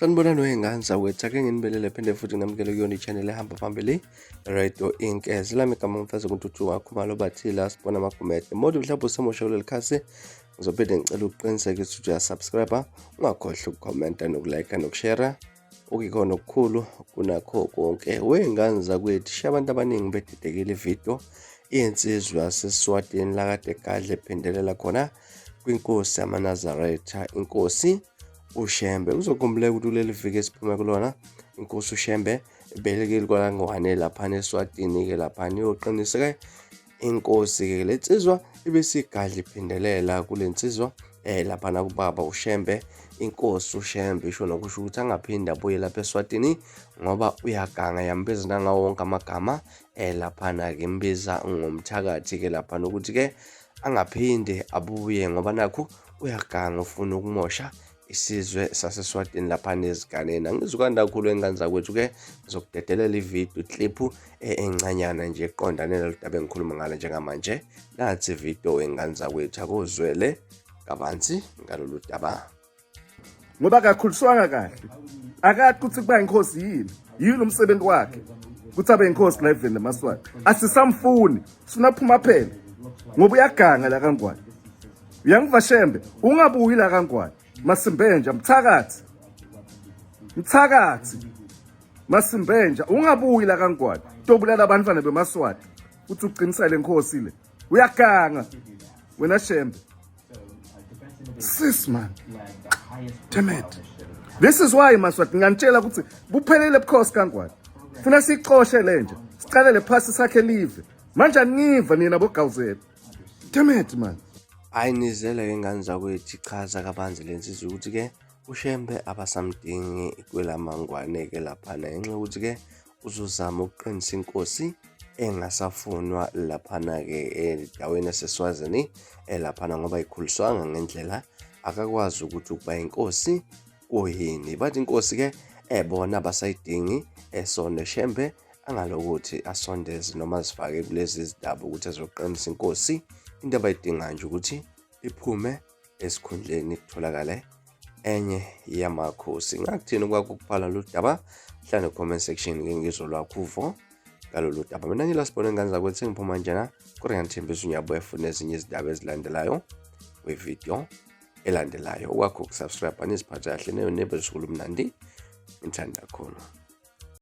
Sanibonani wey'ngane zakwethu, ake nginibelele phinde futhi nginamukele kuyona i-channel ehamba phambili Radio Inkeze. Lami igama ngifeza kuNtuthuko Khumalo bathi la sibona amagumede. Modi mhlawumbe usemusha kuleli khasi, ngizophinde ngicela ukuqinisekisa ukuthi uyasubscribe, ungakhohlwa ukukhomenta nokulike nokushare. Okuyikhona okukhulu kunakho konke. Wey'ngane zakwethu, shiya abantu abaningi bedidekile ividiyo iyensizwa yaseSwatini lakade gadle phindelela khona kwinkosi yamaNazaretha, inkosi uShembe. Uzokhumbuleka ukuthi kuleli viki esiphume kulona inkosi uShembe ibelekile kwaNgwane laphana eSwatini-ke laphana iyoqinisa-ke inkosi-ke le nsizwa ibisigadla iphindelela kule nsizwa laphana kubaba uShembe inkosi uShembe isho nokusho ukuthi angaphinde abuye lapha eSwatini ngoba uyaganga yambiza nangawo wonke amagama laphana-ke imbiza ngomthakathi-ke laphana ukuthi-ke angaphinde abuye ngoba nakhu uyaganga ufuna ukumosha isizwe saseSwatini lapha neziganeni. Angizukanda kakhulu engane zakwethu-ke ngizokudedelela ividiyo ikliphu encanyana nje eqondane nalolu daba engikhuluma ngalo njengamanje. Nathi ividiyo engane zakwethu akuzwele kabanzi ngalolu daba. Ngoba akakhuliswanga kahle, akati ukuthi kuba inkosi yini, yini umsebenzi wakhe ukuthi abe inkosi la eveni lamaSwati. Asisamfuni, sinaphuma phela ngoba uyaganga la kaNgwane. Uyangiva Shembe, ungabuyi la kaNgwane. Masimbenja mthakathi, mthakathi Masimbenja, ungabuyi la kaNgwane. Tobulala abantwana bemaSwati uthi uqinisa le nkosi le. Uyaganga wena Shembe. Sis man. Damn it. This is why Maswati nganitshela ukuthi buphelele bukhosi kaNgwane. Funa sixoshe lenje. Siqalele phasi sakhe live. Manje angiva nina bogawuzela. Damn it man. Hayi nizele ke ngane zakwethu ichaza kabanzi le nsizwa ukuthi ke uShembe abasamdingi kwelamangwane ke laphana ngenxa yokuthi ke uzozama ukuqinisa inkosi engasafunwa laphana-ke endaweni yaseSwazini laphana ngoba ikhuliswanga ngendlela akakwazi ukuthi ukuba inkosi kuyini. Bathi inkosi-ke ebona abasayidingi esone Shembe angalokuthi asondeze noma azifake kulezi zidaba ukuthi azoqinisa inkosi. Into abayidingayo nje ukuthi iphume esikhundleni kutholakale enye yamakhosi. Ngakuthini kwakho ukubhala lolu daba? Hlala comment section ke ngizwe lwakho uvo ngalolu daba. Mina ngila sibone ngane zakwethu sengiphuma njena kodwa ngiyathembisa unyabuya futhi nezinye izindaba ezilandelayo kwividiyo elandelayo. Okwakho ukusubscribe niziphathe kahle neyo nebe lusuku lumnandi. Ngithanda kakhulu.